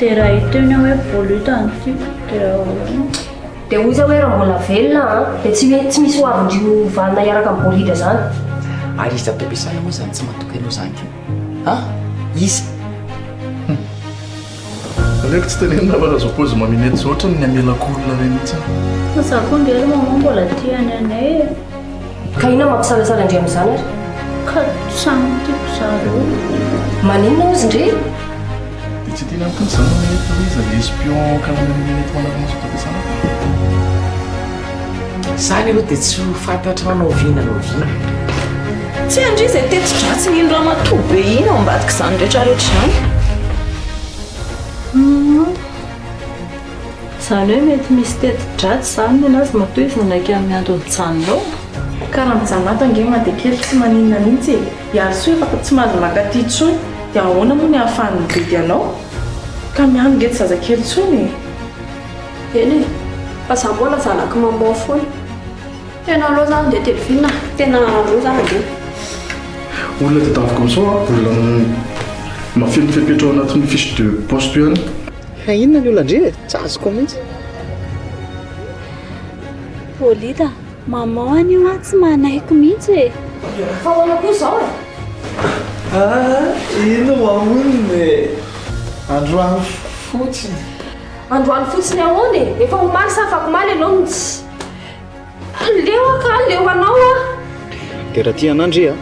Dia raha hiteny aho hoe bolida no tiako dia ahoana? Dia hoy za hoe raha mbola velona an, dia tsy hoe tsy misy ho avy ndry ho vanona hiaraka amin'i Bolida zany. Ary iza ato am-piasana moa izany tsy matoky anao izany koa? An? Iza? Hum. Aleoko tsy tenenina fa raha zao paozy maminette zao ohatran'ny ny hamelako olona ireny mihitsy aho. Fa za koa nge ry maman mbola tia an'i Anay e. Ka inona mampisalasala ndry amin'izany ary? Ka samy tiako zareo. Maninona ozy ndry? Dia tsy tiana mihitsy izany maminette hoe iza le espion karama maminette manara-maso ato am-piasana fa. Izany aloha dia tsy ho fantatrao na oviana na oviana. Tsy ndry izay teti-dratsin'iny ramatoa be iny ao ambadik'izany rehetrarehetra izany. Humm. Izany hoe mety misy teti-dratsy izany nenazy matoa izy nanaiky an'i Mianto nijanona ao. Ka raha mijanona ato ange Madekely tsy maninona mihitsy e! I Alisoa efa tsy mahazo mankaty intsony dia ahoana moa ny ahafahany mibedy anao? Ka Miano nge tsy zazakely intsony e! Eny e! Fa za mbola zanak'i maman foana. Tena aleo za andeha Delphine a! Tena aleo za andeha. Olona tadiaviko amin'izao an, olona mahafeno fepetra ao anatin'io fiche de poste io ihany. Fa inona ny olan-dry e? Tsy azoko mihitsy. Bolida, maman anio an tsy manaiky mihitsy e! Fa ahoana koa izao e? Ah, ino ahoana e? Androany fotsiny. Androany fotsiny ahoana e? Efa omaly sa afakomaly ianao no tsy. Leo aho ka, leo anao aho. Dia raha tia anah ndry a,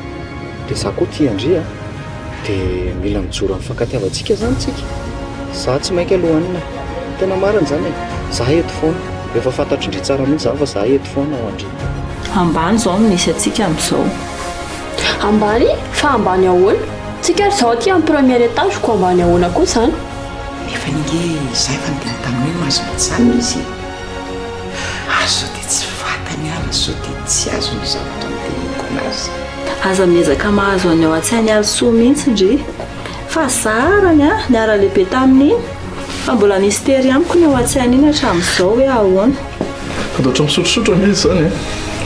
dia za koa tia an-dry a, dia mila mijoro amin'ny fankatiavantsika zany tsika. Za tsy maika aloha anona e. Tena marina zany e. Za eto foana. Efa fantatry ndry tsara mihitsy zany fa za eto foana ho an-dry. Ambany izao no misy antsika amin'izao. Ambany? Fa ambany ahoana? Tsika ary izao aty amin'ny premier étage ko ambany ahoana koa izany? Nefa ange za efa niteny taminy hoe mahazo mijanona izy e. Ary sao dia tsy fantany ary sao dia tsy azony ny zavatra noteneniko anazy. Aza miezaka mahazo an'i ao an-tsain'i Alisoa mihitsy ndry. Fa zarany a, niara-lehibe tamin'iny. Fa mbola mistery amiko ny ao an-tsainy iny hatramin'izao hoe ahoana. Sady ohatran'ny misotrosotro ange izy izany e!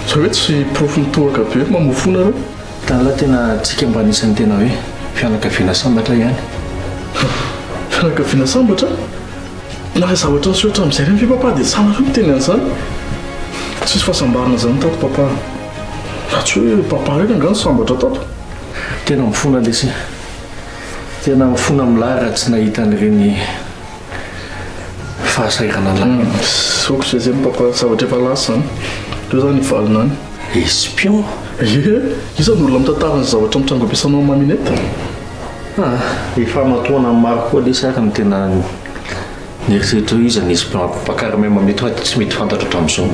Izay hoe tsy porofo mitohaka be mamoa fo nareo. Tala tena tsika mba anisan'ny tena hoe fianakaviana sambatra ihany. Fianakaviana sambatra? Na ilay zavatra niseho hatramin'izay ireny ve papa dia sahy nareo miteny an'izany? Tsisy fahasambarana izany tato papa. Raha tsy hoe papa irery angaha no sambatra tato. Tena mifona lesy. Tena mifona amin'lah raha tsy nahita an'ireny fahasahiranan'lah. Ok zay zay papa, zavatra efa lasa izany. Aleo zany hivalona any. Espion? Ie, iza no olona mitantara ny zavatra mitranga ampiasanao amin'ny maminette? Ah, efa matoana maro koa lesy ary no tena nieritreritra hoe iza ny espion ampakarina maminette fa tsy mety fantatro hatramin'izao.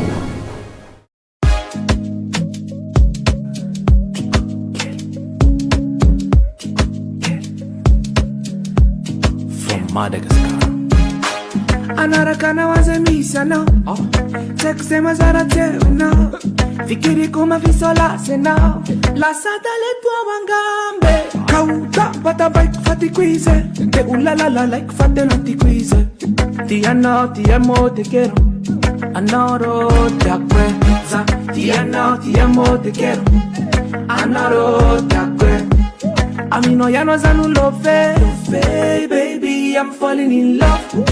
From Madagascar. Anaraka anao aza misy anao Tsy haiko izay mazara teo ianao Fikiriko mafisolasy ianao Lasa talento ao angambe Kaota patabaiko fa tiako izy Te ho lalalalaiko fa tena tiako izy Ti anao ti amo te quiero Anao tiako e Za ti anao ti amo te quiero Anao tiako e Aminao ianao za no love Baby I'm falling in love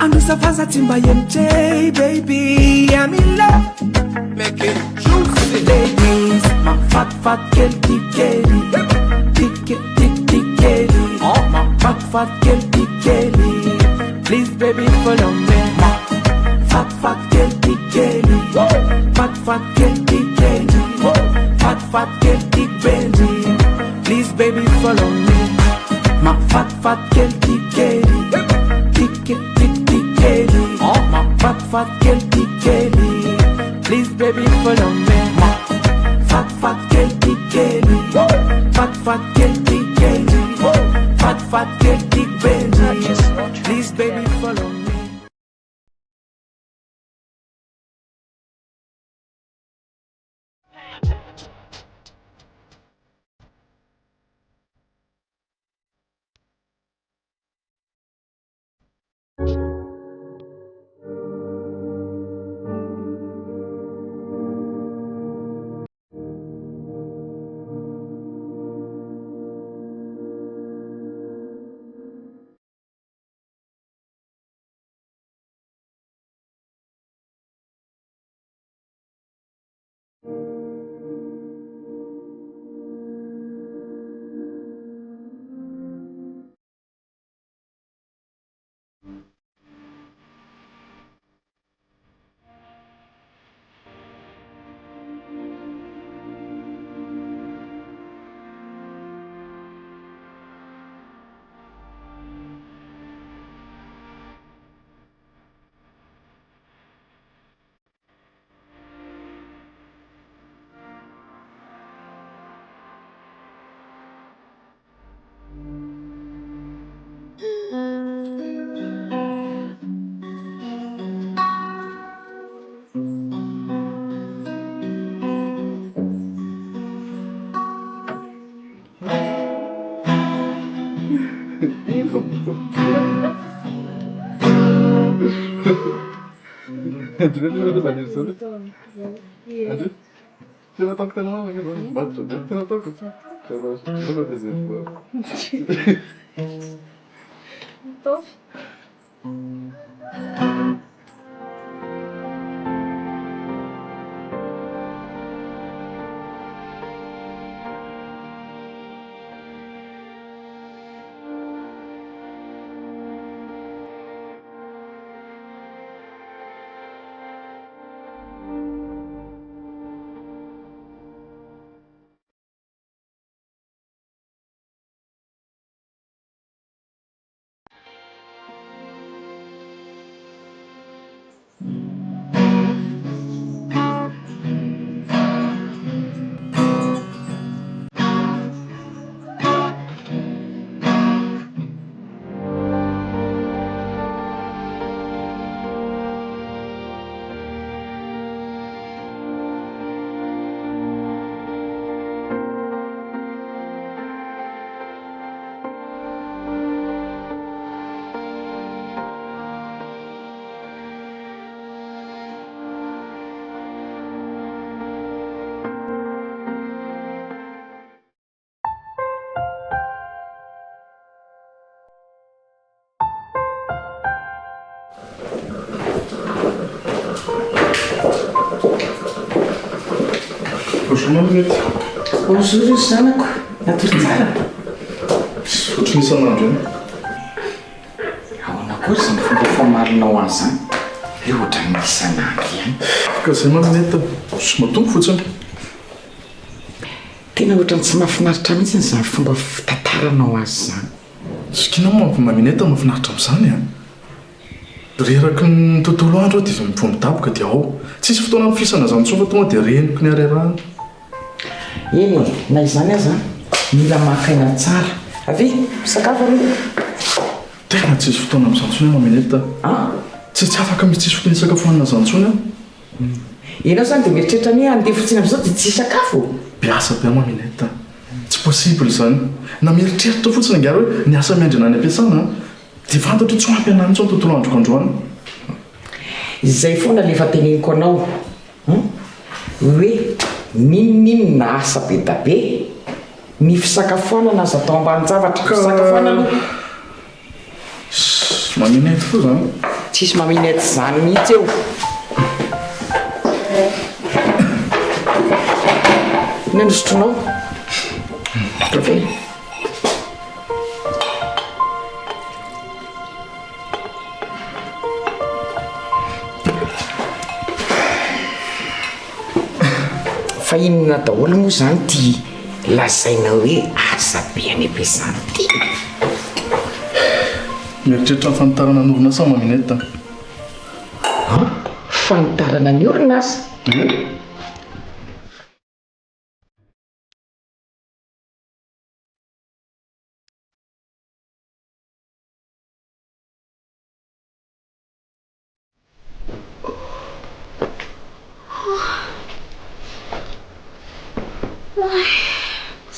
Anosa fa tsy mba hemotra Baby I'm in love Make it juicy Ladies Mafatifaty kely ty kely Ty ty ty kely Mafatifaty kely ty kely Please baby follow me Mafatifaty kely ty kely Fatifaty kely ty kely Fatifaty kely ty bendy Please baby follow me Mafatifaty kely ty kely Ty ty ty kely Mafatifaty kely ty kely Please baby follow me Mafatifaty kely ty kely Fatifaty kely ty kely Fatifaty kely ty bendy Please baby follow me. Bonjour Maminette. Bonjour ry zanako, natory tsara? Ohatry ny isan'andro ihany. Ahoana koa ry izany fomba famalinao an'izany hoe ohatran'ny isan'andro ihany? Ka izay Maminette, tsy matombo fotsiny. Tena ohatran'ny tsy mahafinaritra mihitsy izany fomba fitantaranao azy izany. Zokiana moa Maminette mahafinaritra amin'izany a! Reraky ny tontolo andro aho dia vao midaboka dia ao. Tsisy fotoana hamofisana izany intsony fa tonga dia reniko ny harerahana. Eny e, na izany aza mila maka aina tsara. Avia, misakafo aloha. Tena tsisy fotoana amin'izany intsony aho Maminette a! Tsy tsy afaka mihitsy tsisy fotoana hisakafoanana izany intsony aho. Ianao izany dia mieritreritra ny hoe handeha fotsiny amin'izao dia tsy hisakafo? Be asa be aho Maminette a! Tsy possible izany. Na mieritreritra fotsiny angaha hoe ny asa miandry anah any am-piasana an! Dia fantatro hoe tsy ho ampy anah mihitsy ny tontolo androko androany. Izay foana le efa teneniko anao an! Hoe n'inon'inona asa be da be, ny fisakafoanana aza atao ambanin-javatra, fisakafoanana aloha. Sss, maminette koa zany. Tsisy maminette zany mihitsy eo. Inona no sotronao? Kafe. Fa inona daholo moa izany ity lazaina hoe asa be any am-piasana ity? Mieritreritra ny fanitarana ny orinasa aho Maminette a. An? Fanitarana ny orinasa?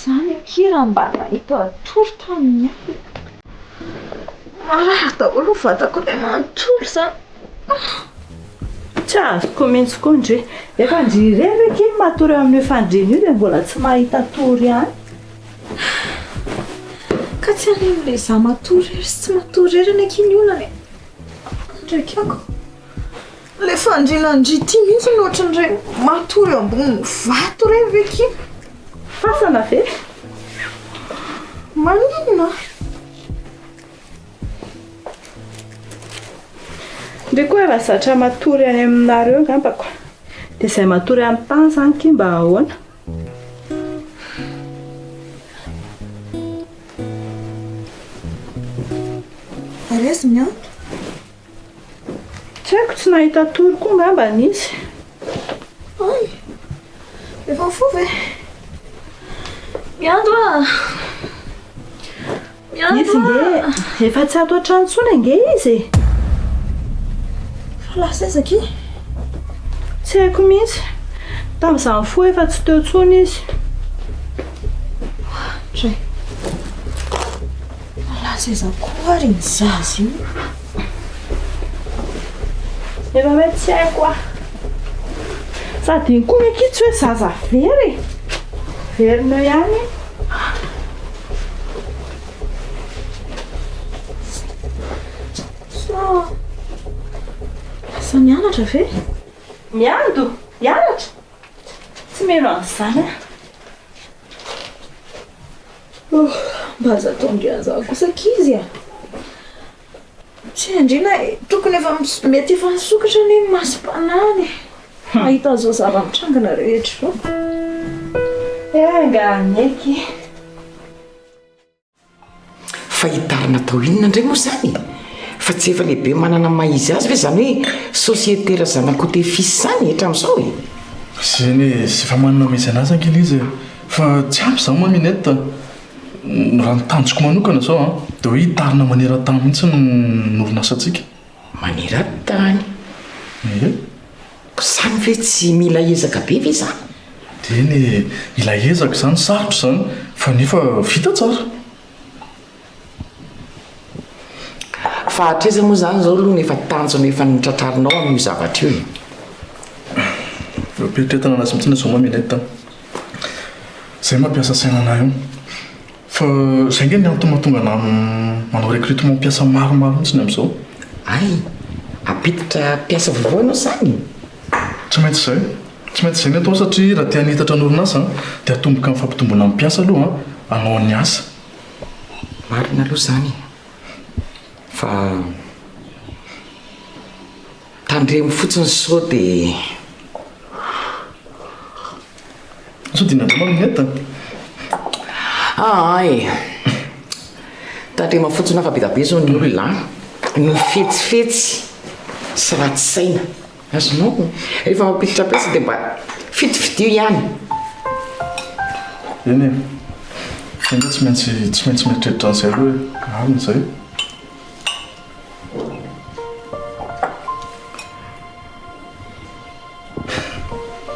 Izany akia raha mba nahita tory tamin'ny alina. Marary daholo ny vatako iray manontolo izany. Tsy azoko mihitsy koa ndry. Efa ndry irery akia no matory eo amin'io fandriana io dia mbola tsy mahita tory ihany. Ka tsy any amin'ilay izaho matory irery sy tsy matory irery anie akia ny olana e. Ndraiky ako. Ilay fandriana ndry ity mihitsy no ohatran'ireny matory eo ambonin'ny vato ireny ve akia? Fasana ve? Maninona? Ndry koa efa zatra matory any aminareo angamba ko. Dia izay matory amin'ny tany izany akia mba ahoana? Ary aiza ny ato? Tsy haiko, tsy nahita tory koa angamba izy. Hay! Efa mifoha ve? Miandry ah! Miandry Izy nge efa tsy ato an-trano intsony ange izy e! Fa lasa aiza akia? Tsy haiko mihitsy. Tamin'izaho nifoha efa tsy teo intsony izy. Oadray. Fa lasa aiza koa ary iny zaza iny? Efa hoe tsy haiko aho. Sady iny koa akia tsy hoe zaza very e. Verina eo ihany iny. Sa lasa nianatra ve? Miando? Hianatra? Tsy mino an'izany aho. Oh, mba aza atao ndry an'izany kosa ankizy a! Tsy andriana e, tokony efa mety efa nisokatra anie ny masom-panahiny e! Mahita an'izao zava-mitrangana rehetra izao. Enga anie akia. Fa hitarina atao inona indray moa izany e? Fa tsy efa lehibe manana ny maha izy azy ve izany hoe société Razanakoto et fils izany hatramin'izao e? Zeny e, efa manana maha izy anazy ange ilay izy e! Fa tsy ampy izany ma Minette a! Raha ny tanjoko manokana izao an, dia hoe hitarina maneran-tany mihitsy ny orinasantsika. Maneran-tany? Ie. Ko izany ve tsy mila ezaka be ve izany? Eny e, mila ezaka izany, sarotra izany, fa nefa vita tsara. Fa hatraiza moa izany izao aloha no efa tanjona efa notratrarinao amin'io zavatra io e? Eo am-pieritreretana anazy mihitsy anie izao ma Minette a. Izay mampiasa saina anah io. Fa izay ange ny antony mahatonga anah manao recrutement mpiasa maromaro mihitsy ny amin'izao. Hay! Hampiditra mpiasa vaovao ianao izany? Tsy maintsy izay. Tsy maintsy izay ny atao satria raha te hanitatra ny orinasa dia atomboka amin'ny fampitomboana ny mpiasa aloha hanao ny asa. Marina aloha izany e. Fa. Tandremo fotsiny sao dia. Sao dia nandray manoneta? Aa e! Tandrema fotsiny fa be dia be izao ny olona no fetsifetsy sy ratsy saina. Azonao? Rehefa mampiditra mpiasa dia mba fidifidio ihany. Eny e! Enga tsy maintsy tsy maintsy mieritreritra an'izay aloha e! Marina izay.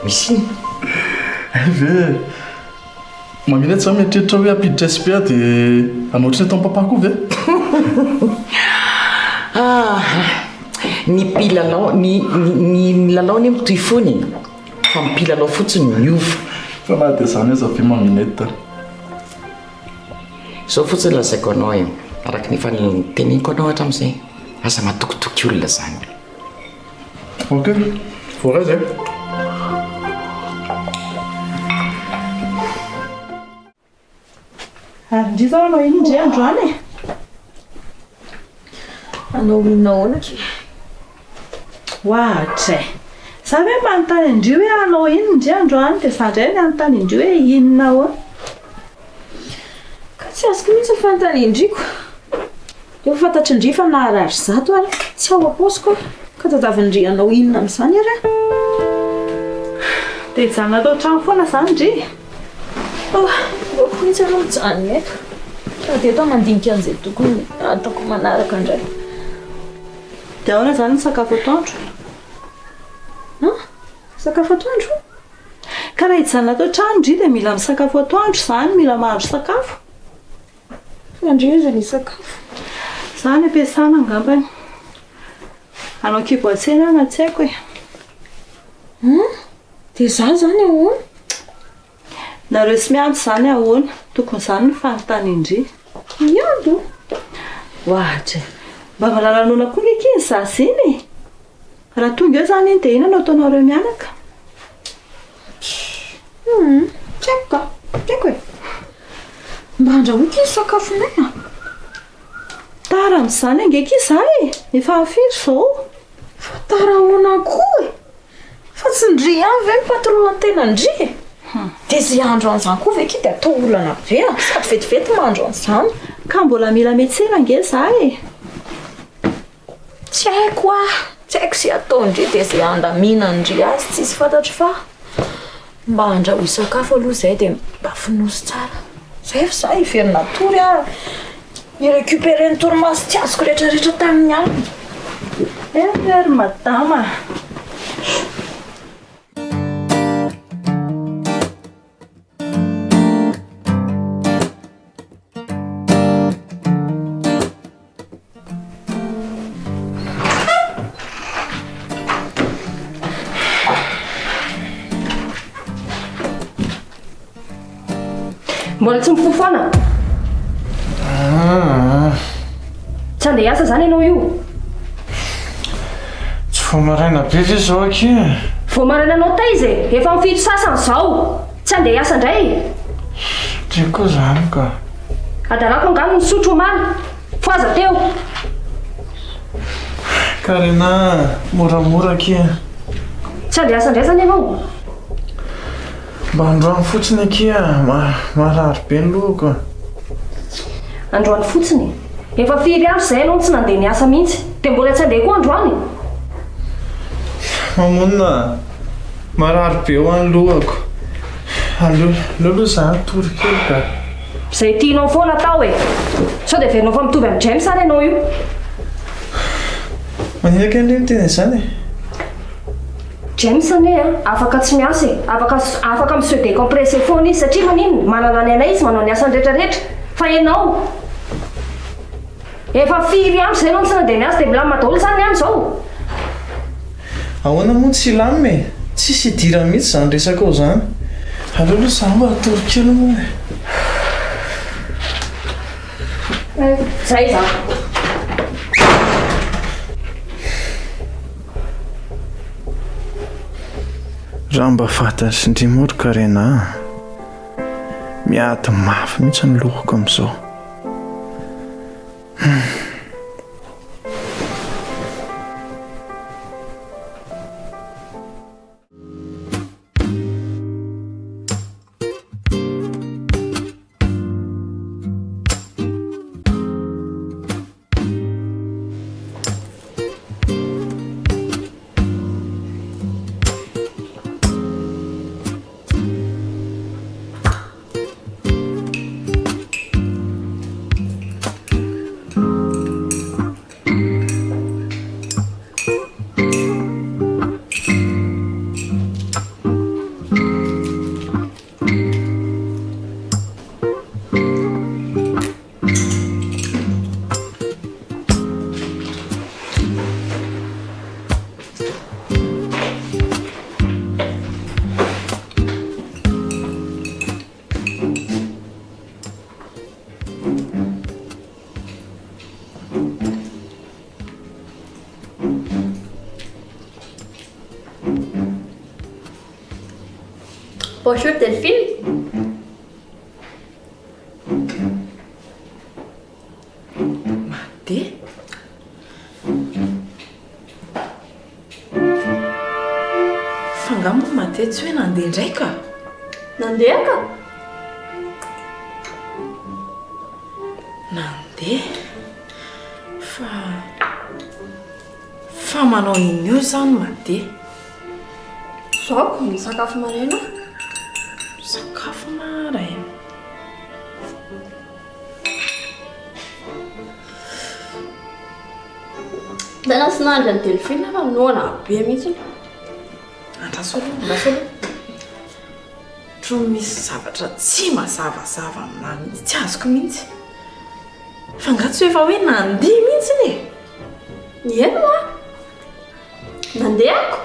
Misy inona? Hay ve e! Maninona tsy za mieritreritra hoe hampiditra SP aho dia hanao ohatran'ny ataon'i papa koa ve? Aha! Ny mpilalao, ny ny ny lalao anie mitohy foana e! Fa ny mpilalao fotsiny no miova. Fa na dia izany aza ve Maminette? Izao fotsiny lazaiko anao e, araka ny efa niteneniko anao hatramin'izay, aza matokitoky olona izany. Ok, voaray izay. Ary ndry zao hanao inona ndry androany e? Hanao inona ahoana akia? Ohatra e! Za ve manontany an-dry hoe hanao inona ndry androany dia za indray ny hanontany an-dry hoe inona ahoana? Ka tsy azoko mihitsy ny fanontanian-driko. Efa fantatry ndry fa naharary zato ary tsy ao am-paosiko aho. Ka tadiavin-dry hanao inona amin'izany ary aho? Dia hijanona ato an-trano foana izany ndry? Oh, aleoko mihitsy aloha mijanona eto. Sady eto aho mandinika an'izay tokony hataoko manaraka indray. Dia ahoana izany ny sakafo atoandro? An? Sakafo atoandro? Ka raha hijanona ato an-trano ndry dia mila misakafo atoandro izany, mila mahandro sakafo. Fa ndry aiza ny hisakafo? Za any am-piasana angambany. Hanao kibo an-tsena aho na tsy haiko e. An? Dia za izany ahoana? Nareo sy miandry izany ahoana? Tokony izany no fanontanian-dry. Miandry? Ohatra e! Mba valala noana koa nge akia iny zaza iny e! Raha tonga eo izany iny dia inona no ataonareo mianaka? Hum, tsy haiko ka, tsy haiko e! Mba andrahoiko iny sakafonay a! Tara amin'izany ange akia za e! Efa firy izao? Fa tara ahoana koa e? Fa tsy ndry ihany ve ny patron an'ny tena ndry e? Dia izay hahandro an'izany koa ve akia dia atao olana be a! Sady vetivety mahandro an'izany. Ka mbola mila miantsena ange za e! Tsy haiko hoa, tsy haiko izay ataon-dry dia izay handaminan-dry azy tsisy fantatro fa mba andrahoy sakafo aloha izay dia mba fonosy tsara. Izay fa za hiverina hatory aho, hi-recuperer ny torimaso tsy azoko retraretra tamin'ny alina. Eny ry madama a! Mbola tsy mifoha foana? Tsy handeha hiasa izany ianao io? Tsy vao maraina be ve izao akia e? Vao maraina anao taiza e? Efa amin'ny fito sasany izao! Tsy handeha hiasa indray? Ty koa izany ka. Hadalako angaha no nisotro omaly? Fohaza teo! Karina a, moramora akia. Tsy handeha hiasa indray izany ianao? Mba androany fotsiny akia, marary be ny lohako a. Androany fotsiny? Efa firy andro izay ianao no tsy nandeha niasa mihitsy, dia mbola tsy handeha koa androany? Mamonina a, marary be hoa ny lohako. Aleo, aleo aloha za hatory kely ka. Izay tianao foana atao e! Sao dia heverinao fa mitovy amin'i James ary ianao io? Maninona kay ndry miteny an'izany e? James anie a, afaka tsy miasa e, afaka afaka mi se decompresser foana izy satria maninona? Manana ny anay izy manao ny asany rehetra rehetra, fa ianao efa firy andro izay ianao no tsy nandeha niasa dia milamina daholo izany ny any izao? Ahoana moa tsy hilamina e? Tsisy idirany mihitsy izany resakao izany. Aleo aloha za mba hatory kely moa e. Zay za. Raha mba fantatr'i ndry moa ry Karena a! Miady mafy mihitsy ny lohako amin'izao. Hum. Bonjour Delphine. Mandeha. Fa angaha moa mandeha tsy hoe nandeha indray ka? Nandeha ka. Nandeha. Fa fa manao inona eo izany mandeha? Zao misakafo maraina. Misakafo maraina. Tena tsy nandry an'i Delphine fa noana be mihitsy. Andraso aloha, andraso aloha. Ohatran'ny misy zavatra tsy mazavazava aminahy mihitsy, tsy azoko mihitsy. Fa angaha tsy efa hoe nandeha mihitsy e? Eny hoa. Nandeha ako.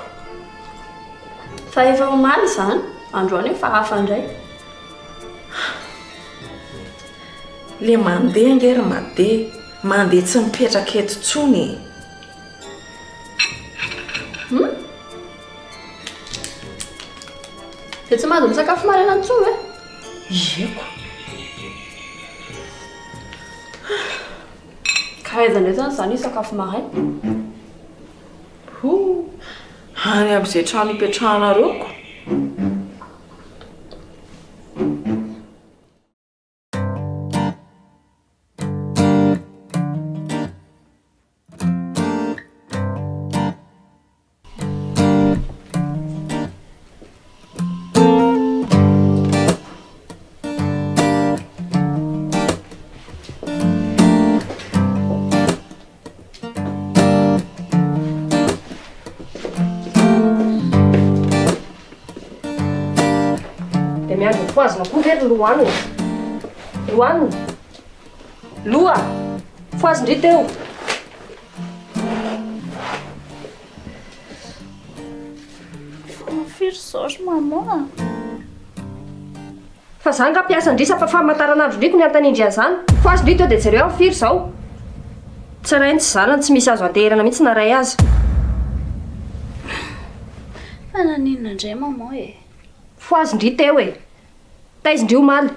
Fa efa omaly izany, androany efa hafa indray. Le mandeha ange ry Made, mandeha tsy mipetraka eto intsony e. Hum? Dia tsy mahazo misakafo maraina intsony ve? Ieko. Ka aiza indray izany izany hisakafo maraina? Ho, any amin'izay trano ipetrahanareo ko. Dia miandry ho fohazina koa ve ry Lohanina? Lohanina? Loha! Fohazin-dry teo! Firy izao ry maman a? Fa za nga mpiasa ndry sa fa famantaranandro ndry ko ny antanindry an'izany? Fohazo ndry teo dia jereo amin'ny firy izao. Tsy rainy tsy zanany tsy misy azo anteherana mihitsy na ray aza. Fa naninona indray maman e? Fohazo ndry teo e! Taiza ndry omaly?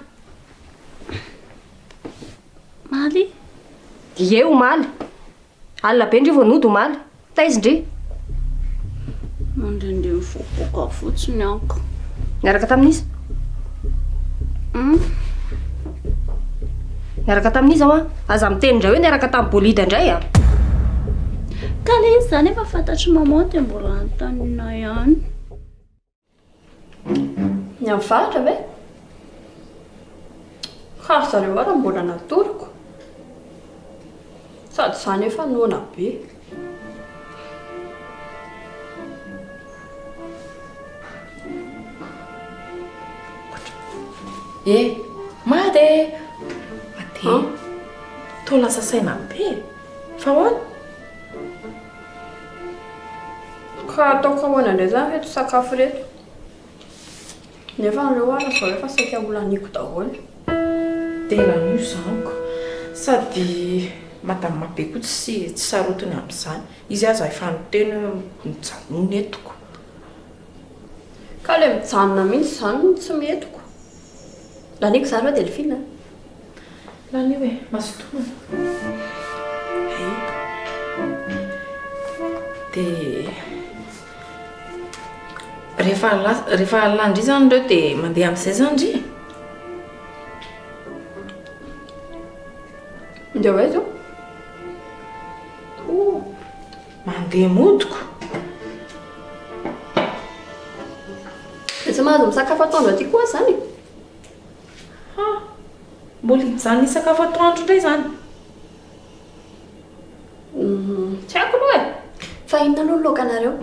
Omaly? Ie omaly. Alina be ndry vao nody omaly. Taiza ndry? Nandehandeha nivoaboaka fotsiny aho ka. Niaraka tamin'iza? Hum. Niaraka tamin'iza hoa? Aza miteny indray hoe niaraka tamin'i Bolida indray a! Ka le izy izany efa fantatr'i maman dia mbola anontaniana ihany. Ny amin'ny faritra ve? Ka ry zareo ary mbola natoroko. Sady za nefa noana be. E! Mada e! Mada e! Toa lasa saina be e! Fa ahoana? Ka ataoko ahoana indray izany ireto sakafo ireto? Nefa ireo ary izao efa saika ho laniako daholo. Tena an'io izany ko. Sady madame Mabe koa tsy tsy sarotiny amin'izany. Izy aza efa niteny hoe mijanona eto ko. Ka ilay mijanona mihitsy izany no tsy mety ko. Laniako izany va Delphine a? Lany io e, mazotoa. Hay. Dia rehefa lasa rehefa lany ndry izany ireo dia mandeha amin'izay izany ndry e? Mandeha ho aiza io? Oh, mandeha modiko. Dia tsy mahazo misakafo atoandro aty koa aho izany e? Ha! Mbola hijanona hisakafo atoandro indray izany? Tsy haiko aloha e! Fa inona aloha ny laokanareo?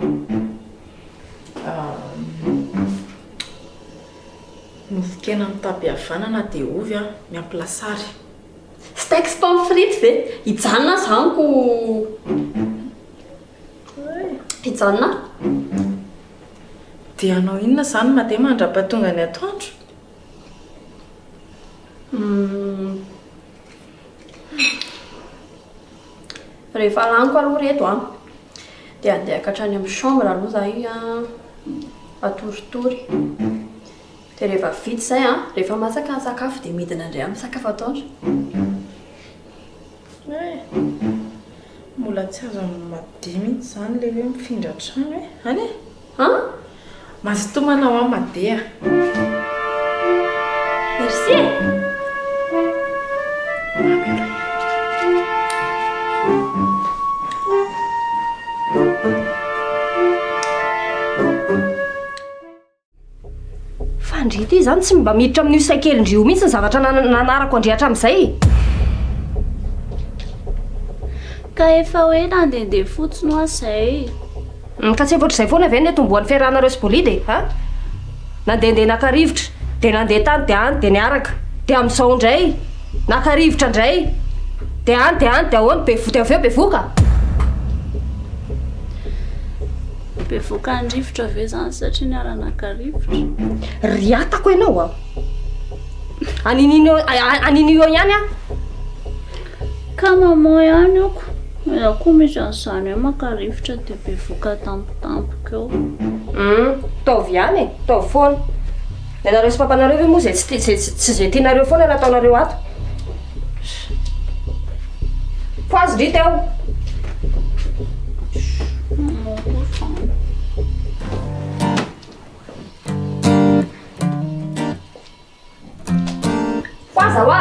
Nofon-kena mitam-pihavanana dia ovy miampy lasary. Steak sy pommes frites ve? Hijanona aho izany ko! Hijanona aho. Dia hanao inona izany Madé mandra-pahatonga ny atoandro? Rehefa laniko aloha ireto an, dia handeha haka hatrany amin'ny chambre aloha izahay an, hatoritory. Dia rehefa vita izay an, rehefa masaka ny sakafo dia midina indray amin'ny sakafo atoandro. Eh! Mbola tsy azon'i Madi mihitsy izany ilay hoe mifindra trano e! Any e! An? Mazotoa manao an Madi a! Merci e! Mamy aloha e! Fa ndry ity izany tsy mba miditra amin'io sain-kelin-dry io mihitsy ny zavatra nanarako an-dry hatramin'izay e! Ka efa hoe nandehandeha fotsiny hoa zay. Ka tsy efa ohatr'izay foana ve ny nitomboan'ny fiarahanareo sy Bolida e? Ha? Nandehandeha naka rivotra, dia nandeha tany dia any dia niaraka. Dia amin'izao indray, naka rivotra indray, dia any dia any dia ahoana? Bevo dia avy eo bevoka? Bevoka ny rivotra ve izany satria niara-naka rivotra? Riatako ianao a! Aninino aninio eo ihany aho. Ka maman ihany oko. Izaho koa misy an'izany hoe maka rivotra dia bevoka tampotampoka eo. Hum, taovy ihany e, taovy foana. Ny anareo sy papanareo ve moa izay tsy izay tsy izay tianareo foana no ataonareo ato? Fohazo ndry teo. Maman koa izany. Fohaza hoa a!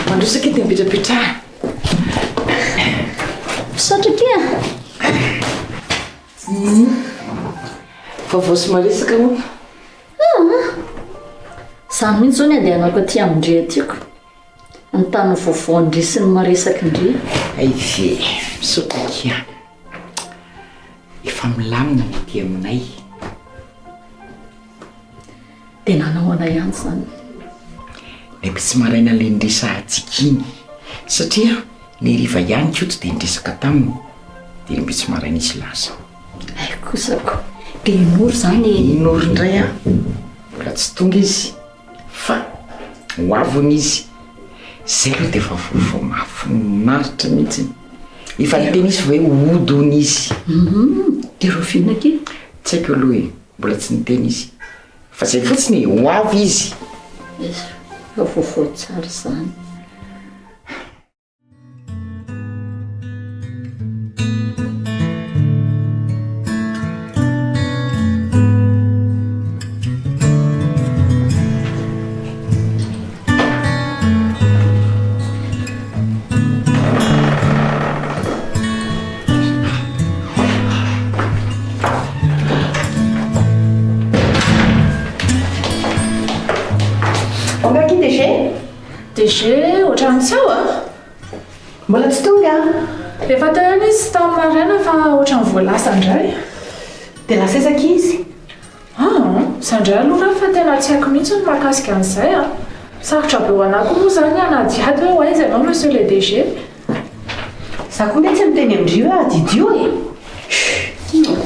Mandroso akia dia mipetrapetraha. Misaotra akia. Vaovao sy maresaka hono. Izany mihitsy izao ny andehanako aty amin-dry aty ko. Ny tany vaovaon-dry sy ny maresakin-dry. Hay ve, misaotra akia. Efa milamina ny aty aminay. Dia nanahoana ihany izany? Ilay tsy maraina ilay niresahantsika iny. Satria ny hariva ihany Koto dia niresaka taminy. Dia ny ampitso maraina izy lasa. Hay kosa ko. Dia i Noro izany e? I Noro indray an, mbola tsy tonga izy fa ho avy hono izy. Izay aloha dia efa vaovao mahafinaritra mihitsy. Efa niteny izy fa hoe hody hono izy. Hum, dia rahoviana akia? Tsy haiko aloha e, mbola tsy niteny izy. Fa izay fotsiny e, ho avy izy. Efa vaovao tsara izany. Angaha akia DG? DG ohatran'ny tsy ao a! Mbola tsy tonga a! Efa teo ihany izy tamin'ny maraina fa ohatran'ny vao lasa indray. Dia lasa aiza akia izy? Aa! Za ndray aloha ra fa tena tsy haiko mihitsy ny mahakasika an'izay a! Sarotra be ho anah koa moa zany ny hanadihady hoe ho aiza ianao monsieur le DG? Za koa nge tsy miteny amin-dry hoe adidio e! Chut!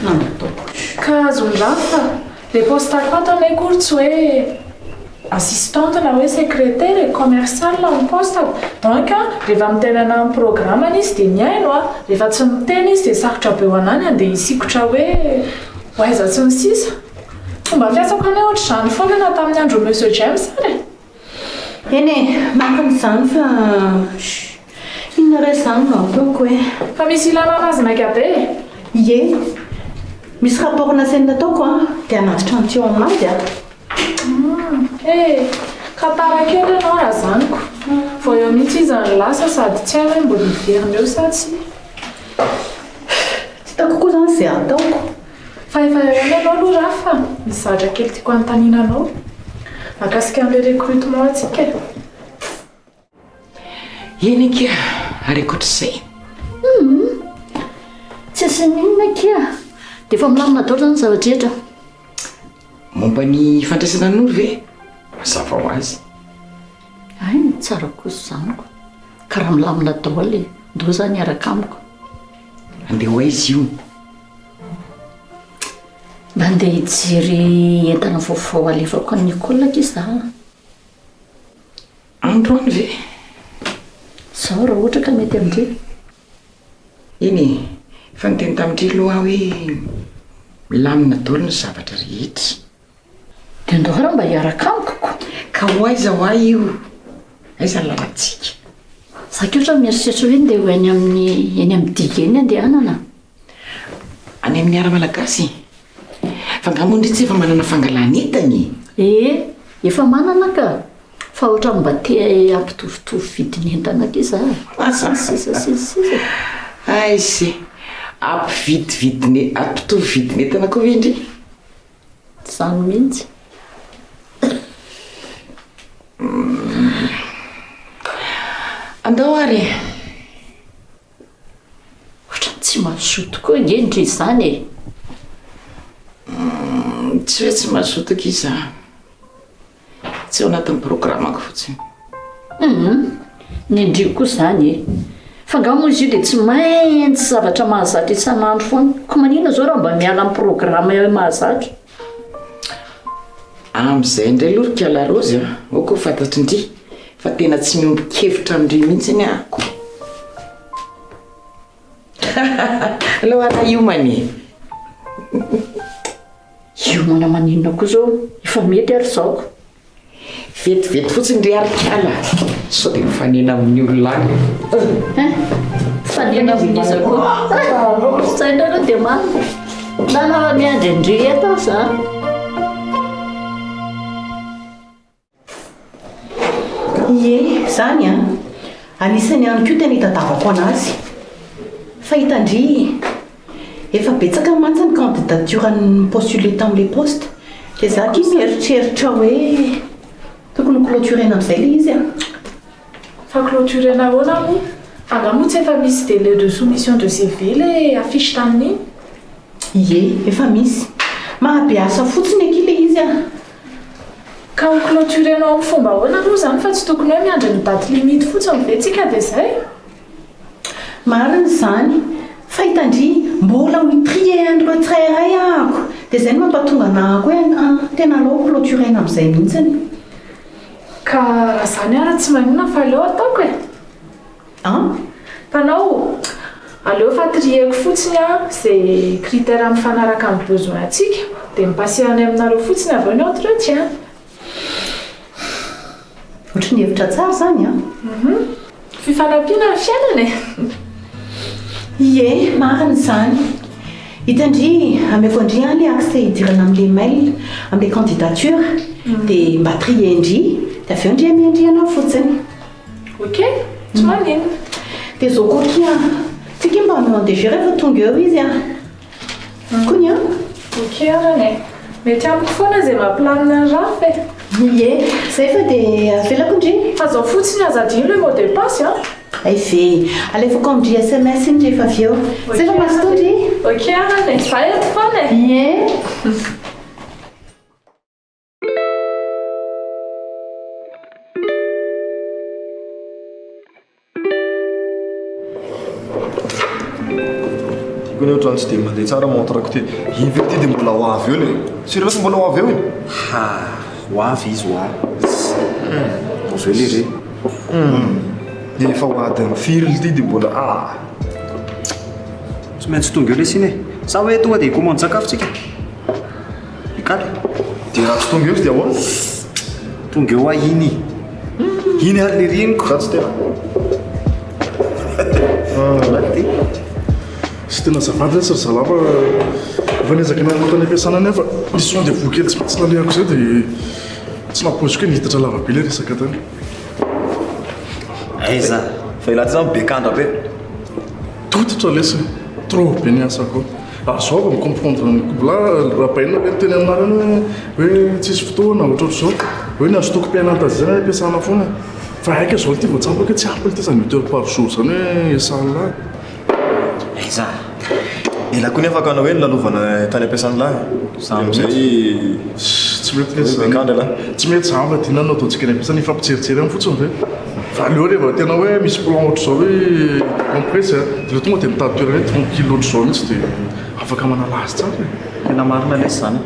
Nataoko. Ka azon'i Rafa, le poste-ko ato anie akory tsy hoe assistante na hoe secrétaire e, commercial ny poste-ko, donc rehefa miteny anah amin'ny programme-ny izy dia mihaino a, rehefa tsy miteny izy dia sarotra be ho anah ny handeha hisikotra hoe Ho aiza sy ny sisa. Fomba fiasako anie ohatr'izany foana na tamin'ny andron'i Monsieur James ary e! Eny e, marina izany fa chut, inona re izany no ataoko e? Fa misy ilana anazy maika be e! Ie, misy rapport nasainy nataoko an, dia hanatitra an'ity ao amin'azy an. Humm, eh! Ka tara kely ianao raha izany ko! Vao eo mihitsy izy no lasa sady tsy hay hoe mbola hiverina eo sa tsia. Tsy hitako koa izany izay hataoko. Fa efa eo ihany ianao aloha Rafa, misy zavatra kely tiako hanontaniana anao. Mahakasika an'ilay recrutement antsika e. Eny akia, ary ankoatr'izay? Humm, tsy asiana inona akia, dia efa milamina daholo izany ny zava-drehetra. Momba ny fandraisana an'i Noro ve? Mazava ho azy. Hay, tsara kosa izany ko. Ka raha milamina daholo e, ndao izany hiaraka amiko. Andeha ho aiza io? Mba andeha hijery entana vaovao alefako an'i Nicole akia za. Androany ve? Zao raha ohatra ka mety amin-dry. Eny e, efa niteny tamin-dry aloha aho hoe milamina daholo ny zavatra rehetra. Dia ndao ary mba hiaraka amiko ko. Ka ho aiza ho ahy io? Aiza ny lalantsika? Za ki ohatran'ny mieritreritra hoe ndeha ho eny amin'ny eny amin'ny digue eny andehanana. Any amin'ny Ara Malagasy? Fa angaha moa ndry tsy efa manana fangalan'entana e? Ee, efa manana ka! Fa ohatran'ny mba te hampitovitovy vidin'entana akia za e! Sy ny sisa sy ny sisa e! Aiza e! Hampividy vidin'e- hampitovy vidin'entana koa ve ndry? Izany mihitsy. Andao ary e! Ohatran'ny tsy mazoto koa ange ndry izany e! Tsy hoe tsy mazoto akia za. Tsy ao anatin'ny programako fotsiny. Humm, ny ndry koa izany e! Fa angaha moa izy io dia tsy maintsy zavatra mahazatra isan'andro foana? Koa maninona izao raha mba miala amin'ny programme mahazatra? Amin'izay indray aloha ry Kala Raozy a, aoka ho fantatry ndry fa tena tsy miombon-kevitra amin-dry mihitsy anie aho ko. Aleo ary hiomana e! Hiomana maninona koa izao? Efa mety ary izao ko. Vetivety fotsiny ry ary kala sao dia mifanena amin'ny olona any. Hein? Mifanena amin'iza koa? Zay indray aloha dia marina. Lala fa miandry an-dry eto aho za. Ie, izany an! Anisany ihany koa tena itadiavako anazy. Fa hitan-dry, efa betsaka mantsy ny candidature ni-postuler tamin'ilay poste, dia za akia mieritreritra hoe tokony ho clôturena amin'izay ilay izy an! Fa clôturena ahoana moa? Fa angaha moa tsy efa misy délai de soumission de CV ilay affiche tamin'iny? Ie, efa misy. Maha be asa fotsiny akia ilay izy an! Ka ho clôturer-nao amin'ny fomba ahoana aloha izany fa tsy tokony hoe miandry ny date limite fotsiny ve tsika dia izay? Marina izany, fa hitan-dry mbola ho trier an'ireo tsirairay ahako, dia izay no mampatonga anahako hoe an, tena aleo clôturer-na amin'izay mihitsiny. Ka raha izany ary tsy maninona fa aleo ataoko e! An? Mpanao, aleo fa trier-ko fotsiny an, izay critère mifanaraka amin'ny besoin antsika, dia mi-passer any aminareo fotsiny avy eo ny entretien. Ohatry ny hevitra tsara izany an! Hum. Fifanampiana ny fiainana e! Ie, marina izany. Hitan-dry, ameko an-dry an ilay accès hidirana amin'ilay mail, amin'ilay candidature, dia mba trier-ndry, dia avy eo ndry amian-dry anao fotsiny. Ok, tsy maninona. Dia izao koa akia an, tsika mba hanao an-DG rehefa tonga eo izy an. Kony an. Ok arany e. Mety amiko foana izay mampilamina ny rafy e. Ie, izay fa dia avelako ndry. Fa izao fotsiny aza adino ilay mot de passe an. Hay ve. Alefako amin-dry sms iny rehefa avy eo. Izay fa mazotoa ndry. Ok arany e. Za eto foana e. Ie. Tiako anie ohatran'ny tsy dia mandeha tsara montre-ko ity. Iny ve ity dia mbola ho avy eo le? Sûr ve fa mbola ho avy eo iny? Ha, ho avy izy ho avy. Ho avy eo lery. Dia efa ho adin'ny firy ity dia mbola ah. Tsy maintsy tonga eo lesy iny e. Sa hoe tonga dia hikomandy sakafo tsika? Hikaly. Dia raha tsy tonga eo izy dia ahoana? Tonga eo aho iny. Iny ary le reniko. Za tsy tena. Tsy tena azafady lesy ry zalahy fa efa niezaka niarina tany am-piasana nefa nisy rendez-vous kely tsy maintsy nalehako izay dia tsy nampoiziko hoe nihitatra lava be ilay resaka tany. Aiza? Fa ialahy ty zany be kandra be. Tototra lesy e! Trop be ny asako. Ary zao vao mi-comprendre ny mbola rabaina ve niteny aminareo hoe hoe tsisy fotoana ohatrohatr'izao hoe ny azotoko-piainana zay zany ampiasana foana fa aika zao ity vao tsapako hoe tsy ampy ity zany huit heures par jour zany hoe sahala Aiza? Ela koa nefa ka anao hoe nolalovana tany ampiasan'lah e. Dia amizay tsy mety lesy zany. Bekandra lah. Tsy mety zany fa dinana no ataontsika any ampiasana hifampijerijery any fotsiny ve? Fa aleo rehefa tena hoe misy plan ohatr'izao hoe décompresse a, dia aleo tonga dia mitady toerana hoe tranquille ohatr'izao mihitsy dia afaka manala azy tsara e. Tena marina lesy zany e.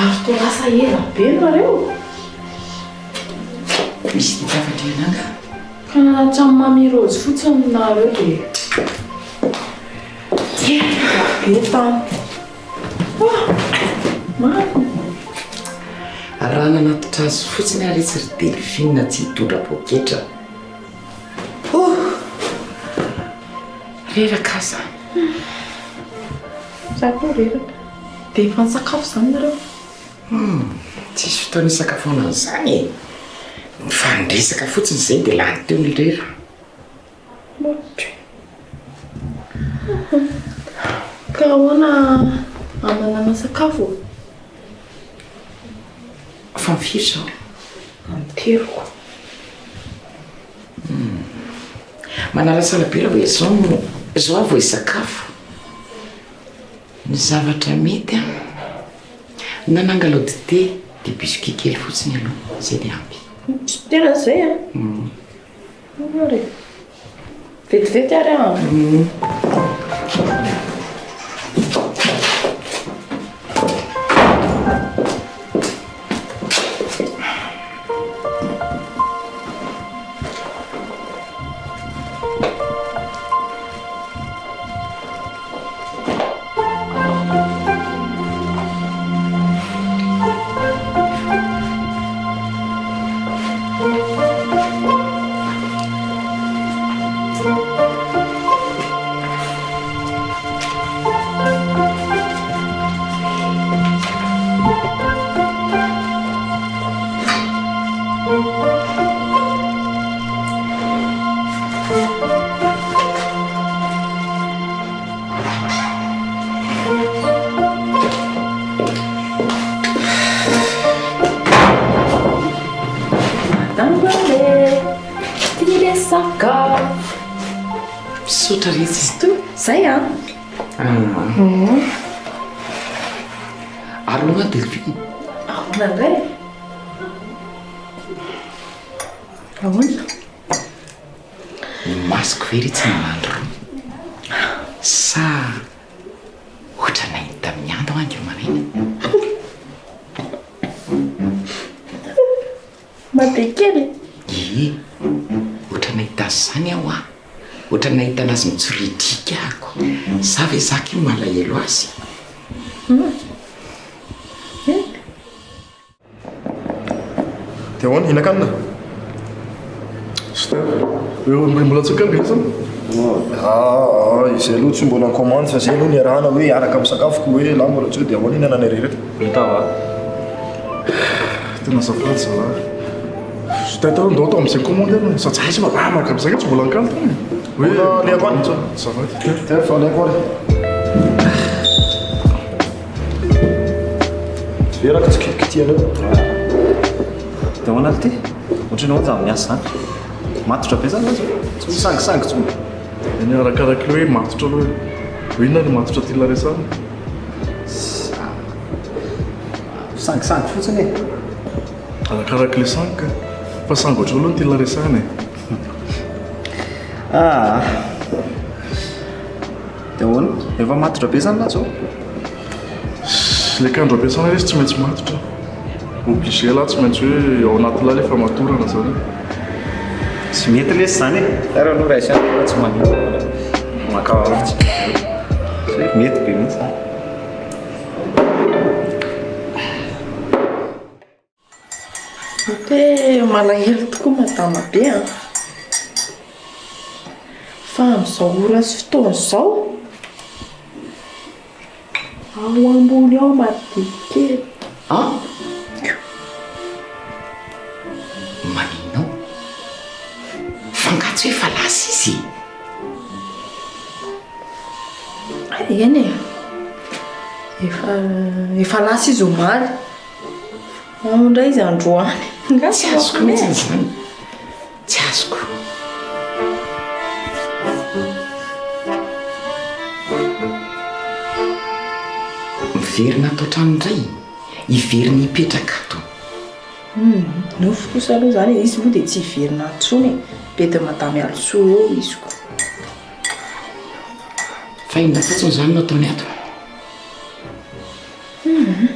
Ary toa lasa ela be nareo? Misy tadiavandriana angaha? Ka hatramin'ny Mamy Rose fotsiny nareo dia ela be tany. Ah! Marina. Raha nanatitra azy fotsiny ary izy ry Delphine tsy hitondra poketra. Oh! Reraka aho izany. Za koa reraka. Dia efa nisakafo izany nareo? Hum, tsisy fotoana hisakafoana an'izany e! Mifandresaka fotsiny izay dia lany teo ny lera. Ok. Ka ahoana hananana sakafo? Fa firy izao? Amin'ny telo. Hum, manalasala be raha hoe izao no, izao aho vao hisakafo. Ny zavatra mety an! Nanangalao dite dia biscuit kely fotsiny aloha, zay dia ampy. Tsy tena zay an! Eny ary e! Vetivety ary an! Sakafo. Misaotra retsy. To, zay an. Ary aloha Delphine. Ahoana indray? Ahoana? Ny masoko ve re tsy nahandro ro? Sa ohatra nahita miando ange maraina? Mabe kely e! Ie, ohatra nahita azy izany aho ah! Ohatra nahita anazy mitsoriadriaka ako. Za ve za ky malahelo azy? Dia ahoana? Hihinan-kanina? Steph, mbola tsy akaiky ve zany? Ah, izay aloha tsy mbola commande fa zay aloha niarahana hoe hiaraka misakafo ko hoe lahy mbola tsy hoe dia ahoana hihinanana irery eto? Hita va? Tena azafady zalahy. Steph, ndao atao amin'izay commande aloha. Sady tsy aiza fa lamaka amin'izay tsy mbola nikalo tany. Hoe alehako any. Azafady. Steph, alehako ary. Verako tsy kitikitihanao. Dia ahoana ry ty? Ohatran'ny ahoana zany miasa zany? Matotra be zany zao? Tsy misangisangy intsony. Eny arakaraky ilay hoe matotra aloha e. Hoe inona no matotra tian'ilay resahana? Misangisangy fotsiny e. Arakaraky ilay sangy ka. Fa sangy ohatran'ny aloha no tian'ilay resahana e. Ah. Dia ahoana? Efa matotra be zany lahy zao? Ilay kandro ampiasana ilay izy tsy maintsy matotra. Obligé lahy tsy maintsy hoe ao anaty lahy ilay famatorana zany. Tsy mety lesy zany e. Tsara aloha raha isiana fa tsy maninona. Maka fotsiny. Mety be mihitsy zany. Mety hoe malahelo tokoa madama be an! Fa amin'izao ora sy fotoana izao, ao ambony ao madikely. An! Maninona ao? Fa angaha tsy hoe efa lasa izy e? Eny e! Efa, efa lasa izy omaly. Ao indray izy androany. Nga Tsy azoko mihitsy izany. Tsy azoko. Miverina ato an-trano indray? Hiverina hipetraka ato? Hum, nofy kosa aloha izany e, izy moa dia tsy hiverina ato intsony e, bedin'i Madame Alisoa eo izy ko. Fa inona fotsiny izany no ataony ato? Hum.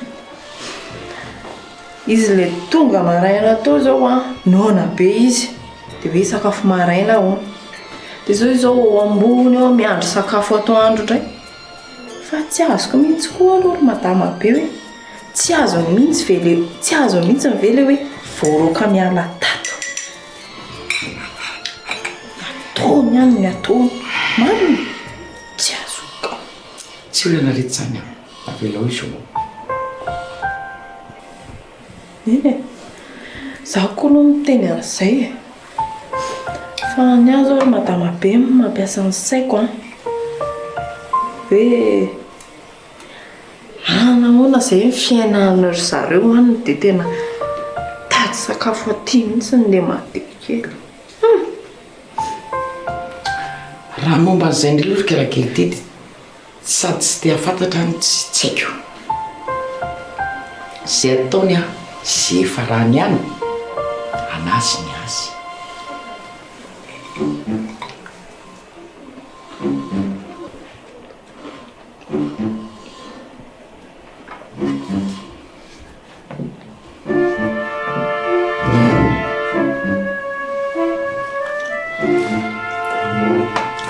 Izy le tonga maraina teo zao an, noana be izy, de hoe sakafo maraina hono. De zao izy zao ao ambony ao miandry sakafo atoandro indray. Fa tsy azoko mihitsy koa aloha ry madama be hoe tsy azony mihitsy ve le, tsy azony mihitsy ve le hoe voaroaka miala tato. Ny ataony ihany ny ataony, marina e? Tsy azoko. Tsy olana re tsany a! Avelao izy ho. Eny e! Za koa aloha miteny an'izay e! Fa ny ahy zao ry madama be mampiasa ny saiko an! Hoe manahoana izay ny fiainan'ny ry zareo any dia tena mitady sakafo aty mihitsy le madio kely. Hum! Raha momba an'izay indray aloha ry Kalakely ity dia sady tsy te hahafantatra no tsy tsy haiko. Izay ataony an, izay efa rany ihany, an'azy ny azy.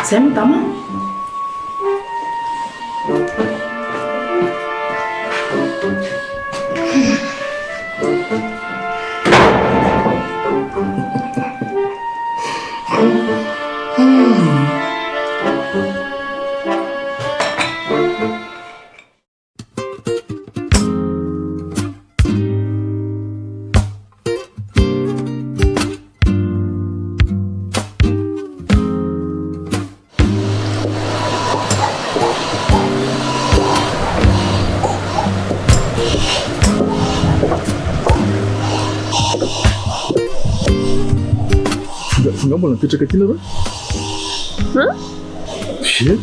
Zay madama a. Fa nga mbola mipetraka aty nareo? Hein? Ie.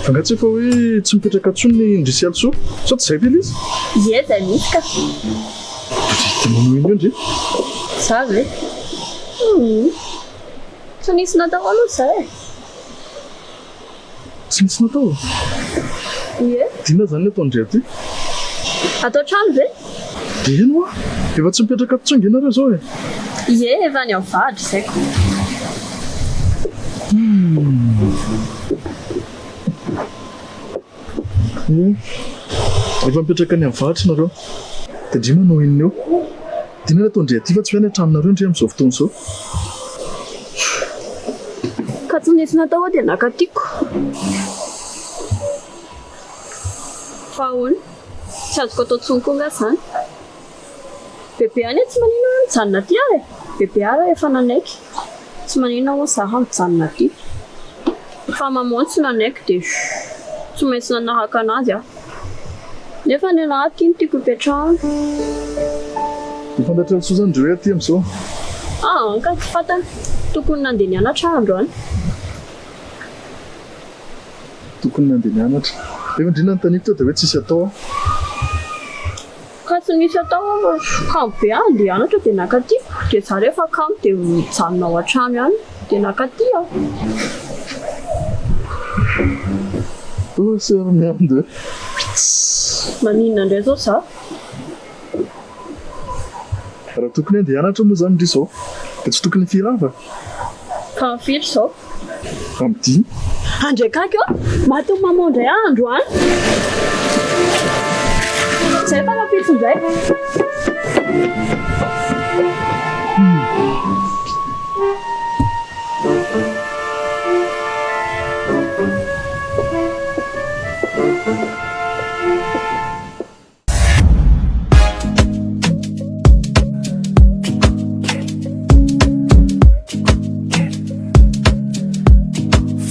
Fa nga tsy efa hoe tsy mipetraka intsony ny ndry sy Alisoa? Sao tsy zay ve ilay izy? Ie, zay mihitsy ka. Dia manao inona eo ndry? Za ve? Hum. Tsy nisy natao aloha zay e. Tsy nisy natao? Ie. Dia inona izany ny ataon-dry aty? Ato an-trano ve? Dia eny hoa! Efa tsy mipetraka ato intsony ange nareo izao e! Ie, efa any avadry izay ko. Hum. Ie. Efa mipetraka any avaratra nareo. Dia ndry manao inona eo? Dia inona no ataon-dry aty fa tsy hoe any an-tranonareo ndry amin'izao fotoana izao? Ka tsy nisy natao aho dia naka tiako. Fa ahoana? Tsy azoko atao intsony koa angaha izany? Bebe anie tsy maninona hoe mijanona aty aho e! Bebe ara efa nanaiky. Tsy maninona ho'a za raha mijanona aty. Fa maman tsy nanaiky dia tsy maintsy nanaraka anazy aho. Nefa ny anah aty no tiako hipetrahana. Dia fantatr'i Alisoa izany ndry hoe aty amin'izao? Aa ka tsy fantany. Tokony nandeha nianatra aho androany. Tokony nandeha nianatra. Nefa ndry nanontaniako teo dia hoe tsisy atao aho. Ka tsy misy atao aho fa kamo be aho andeha hianatra dia nakaty dia za rehefa kamo dia mijanona ao an-trano ihany dia nakaty aho. Oh sœur miandy. Maninona indray zao za? Raha tokony andeha hianatra moa zany ndry zao dia tsy tokony hifirava? Fa firy izao? Amin'ny dimy. Andray kaky ô! Maty ny maman indray aho androany. Zay fa rahampitso indray.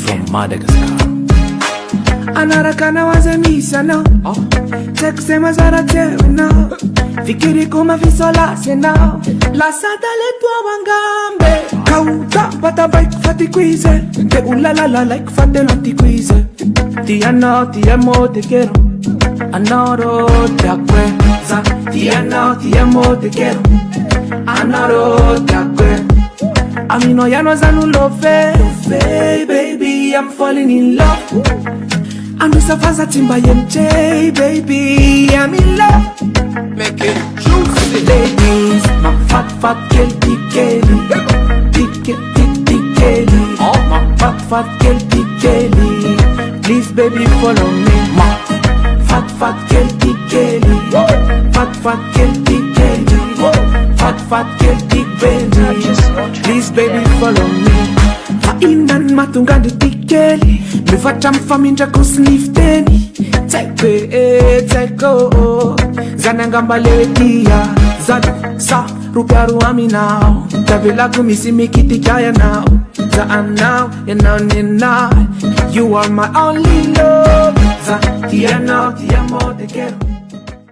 From Madagascar. Anaraka anao aza misy anao Tsy haiko izay mazara tsy hainao Fikiriko mafisolasy ianao Lasa taleto aho angambe Ka ho tabatabaiko fa tiako izy Dia ho lalalalaiko fa tena tiako izy Tianao ti amo te quiero Anoro te acuerdas Tianao ti amo te quiero Anoro te acuerdas Amino ya no zanu love Baby I'm falling in love Androsa faza tsy mba MJ Baby I'm in love Make it juicy Ladies Mafatifaty kely ty kely Ty kely ty ty kely Mafatifaty kely ty kely Please baby follow me Mafatifaty kely ty kely Fatifaty kely ty kely Fatifaty kely ty baby Please baby follow me Fa inona no mahatonga an-dry ty kely Mifatra amin'ny famindrako sy ny fiteny Tsy haiko e, tsy haiko Zany angamba le hoe tia Zany sa ropiaro aminao Tavelako misy mikitika ianao Za anao, ianao nenahy You are my only love Za tia anao, ti amo, te quiero.